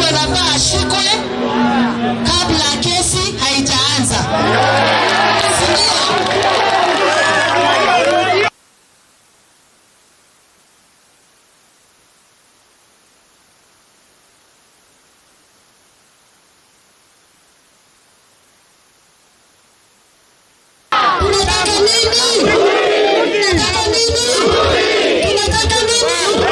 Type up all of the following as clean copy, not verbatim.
Mtu anafaa ashikwe kabla kesi haijaanza, si ndio? Tunataka nini? Tunataka nini? Tunataka nini? Tunataka nini?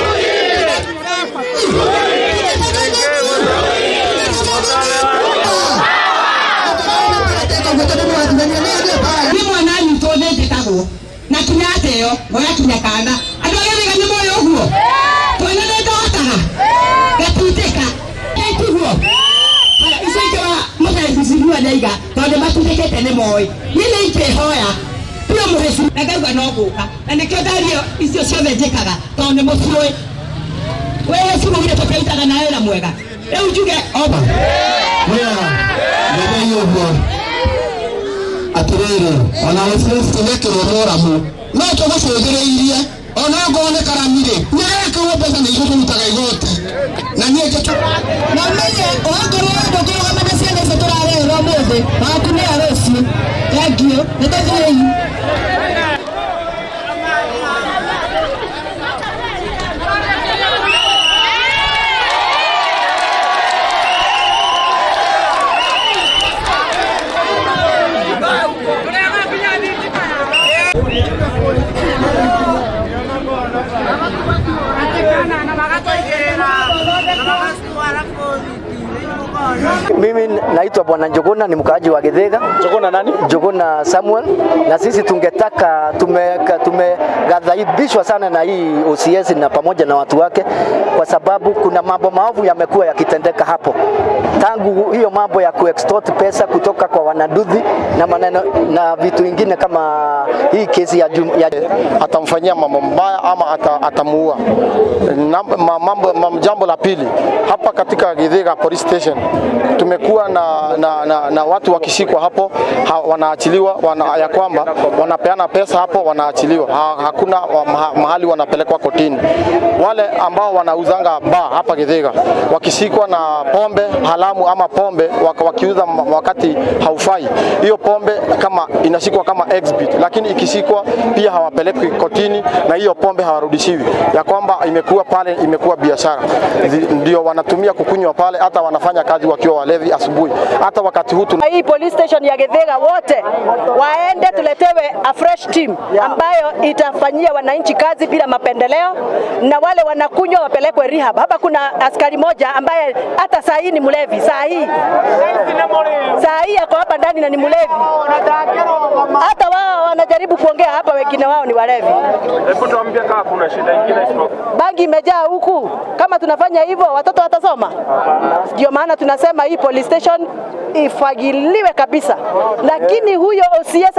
Nĩ mwana anyitwo nĩ njĩtagwo na kinya ateo ngoya kinya kana andũ arĩa mega nĩ moĩ ũguo twana nĩ ndotaga gatindĩka tiguo. Haya, icio ingĩ wa mũthecicigua nĩaiga tondũ matindĩkĩte nĩ moĩ. Niĩ nĩ ingĩhoya biũ mũhĩcu na ngauga no gũka na nĩkĩo ndario icio ciothe njĩkaga tondũ nĩ mũciũĩ wĩhĩcu mũgire tũkĩrutaga na wĩra mwega rĩu njuge oba. Wĩra nĩthei ũguo atĩrĩrĩ, ona tũgekĩrwo mũramu no tũgũcũthĩrĩirie ona okorwo nĩ karami-rĩ, nĩarekĩrwo mbeca nĩ ithuĩ tũrutaga igoti na niĩ ngĩtu Na ũmenye okorwo ndũkũrũgama na ciana icio tũrarerwo ũmũthĩ waku nĩ a rũciũ. Thank you, nĩ tũthiĩi. Mimi naitwa Bwana Njuguna, ni mkaaji wa Githiga. Njuguna nani? Njuguna Samuel, na sisi tungetaka tumeghadhabishwa sana na hii OCS na pamoja na watu wake, kwa sababu kuna mambo maovu yamekuwa yakitendeka hapo tangu hiyo mambo ya kuextort pesa kutoka kwa wanaduthi na maneno na vitu vingine kama hii kesi ya atamfanyia mambo mbaya ama atamuua. Jambo la pili, hapa katika Githiga Police Station tumekuwa na watu wakishikwa hapo wanaachiliwa, ya kwamba wanapeana pesa hapo wanaachiliwa. Hakuna mahali wanapelekwa kotini. Wale ambao wanauzanga bar hapa Githiga wakishikwa na pombe haramu ama pombe wakiuza wakati haufai, hiyo pombe kama inashikwa kama exhibit, lakini ikishikwa pia hawapelekwi kotini na hiyo pombe hawarudishiwi, ya kwamba imekuwa pale, imekuwa biashara, ndio wanatumia kukunywa pale, hata wanafanya kazi wakiwa walevi asubuhi, hata wakati huu hii police station ya Githiga wote waende, tuletewe a fresh team ambayo itafanyia wananchi kazi bila mapendeleo, na wale wanakunywa wapelekwe rehab. Hapa kuna askari moja ambaye hata saa hii ni mlevi, saa hii ako hapa ndani na ni mlevi. Hata wao wanajaribu kuongea hapa, wengine wao ni walevi. Hebu tuambie kama kuna shida ingine isipokuwa Bangi imejaa huku. Kama tunafanya hivyo watoto watasoma? Ndio maana tunasema hii police station ifagiliwe kabisa, lakini huyo OCS